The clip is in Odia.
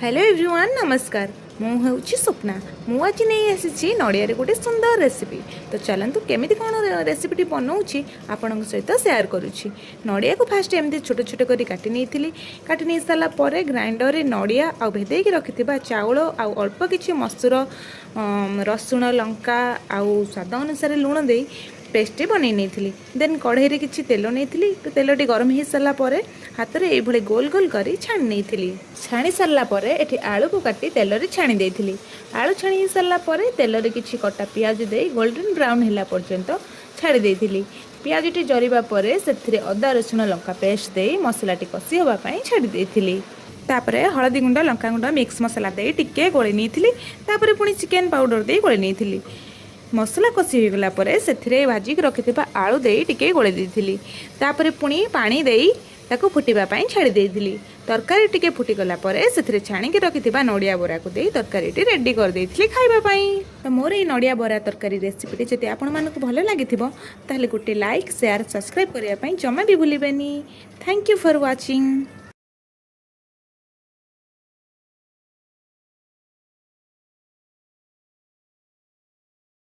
ହ୍ୟାଲୋ ଏଭ୍ରିୱାନ୍, ନମସ୍କାର। ମୁଁ ହେଉଛି ସ୍ୱପ୍ନା। ମୁଁ ଆଜି ନେଇ ଆସିଛି ନଡ଼ିଆରେ ଗୋଟେ ସୁନ୍ଦର ରେସିପି। ତ ଚାଲନ୍ତୁ, କେମିତି କ'ଣ ରେସିପିଟି ବନାଉଛି ଆପଣଙ୍କ ସହିତ ସେୟାର କରୁଛି। ନଡ଼ିଆକୁ ଫାଷ୍ଟ ଏମିତି ଛୋଟ ଛୋଟ କରି କାଟି ନେଇଥିଲି। କାଟି ନେଇ ସାରିଲା ପରେ ଗ୍ରାଇଣ୍ଡରରେ ନଡ଼ିଆ ଆଉ ଭେଦେଇକି ରଖିଥିବା ଚାଉଳ ଆଉ ଅଳ୍ପ କିଛି ମସୁର, ରସୁଣ, ଲଙ୍କା ଆଉ ସ୍ୱାଦ ଅନୁସାରେ ଲୁଣ ଦେଇ ପେଷ୍ଟଟି ବନେଇ ନେଇଥିଲି। ଦେନ୍ କଢ଼େଇରେ କିଛି ତେଲ ନେଇଥିଲି। ତେଲଟି ଗରମ ହେଇସାରିଲା ପରେ ହାତରେ ଏଇଭଳି ଗୋଲ ଗୋଲ କରି ଛାଣି ନେଇଥିଲି। ଛାଣି ସାରିଲା ପରେ ଏଠି ଆଳୁକୁ କାଟି ତେଲରେ ଛାଣି ଦେଇଥିଲି। ଆଳୁ ଛାଣି ହେଇସାରିଲା ପରେ ତେଲରେ କିଛି କଟା ପିଆଜ ଦେଇ ଗୋଲ୍ଡେନ୍ ବ୍ରାଉନ୍ ହେଲା ପର୍ଯ୍ୟନ୍ତ ଛାଡ଼ି ଦେଇଥିଲି। ପିଆଜଟି ଜରିବା ପରେ ସେଥିରେ ଅଦା, ରସୁଣ, ଲଙ୍କା ପେଷ୍ଟ ଦେଇ ମସଲାଟି କଷି ହେବା ପାଇଁ ଛାଡ଼ି ଦେଇଥିଲି। ତାପରେ ହଳଦୀ ଗୁଣ୍ଡ, ଲଙ୍କା ଗୁଣ୍ଡ, ମିକ୍ସ ମସଲା ଦେଇ ଟିକେ ଗୋଳେଇ ନେଇଥିଲି। ତାପରେ ପୁଣି ଚିକେନ୍ ପାଉଡ଼ର ଦେଇ ଗୋଳେଇ ନେଇଥିଲି। ମସଲା କଷି ହୋଇଗଲା ପରେ ସେଥିରେ ଭାଜିକି ରଖିଥିବା ଆଳୁ ଦେଇ ଟିକେ ଗୋଳେଇ ଦେଇଥିଲି। ତାପରେ ପୁଣି ପାଣି ଦେଇ ତାକୁ ଫୁଟିବା ପାଇଁ ଛାଡ଼ି ଦେଇଥିଲି। ତରକାରୀ ଟିକେ ଫୁଟିଗଲା ପରେ ସେଥିରେ ଛାଣିକି ରଖିଥିବା ନଡ଼ିଆ ବରାକୁ ଦେଇ ତରକାରୀଟି ରେଡ଼ି କରିଦେଇଥିଲି ଖାଇବା ପାଇଁ। ତ ମୋର ଏଇ ନଡ଼ିଆ ବରା ତରକାରୀ ରେସିପିଟି ଯଦି ଆପଣମାନଙ୍କୁ ଭଲ ଲାଗିଥିବ, ତାହେଲେ ଗୋଟେ ଲାଇକ୍, ସେୟାର, ସବସ୍କ୍ରାଇବ୍ କରିବା ପାଇଁ ଜମା ବି ଭୁଲିବେନି। Thank you for watching.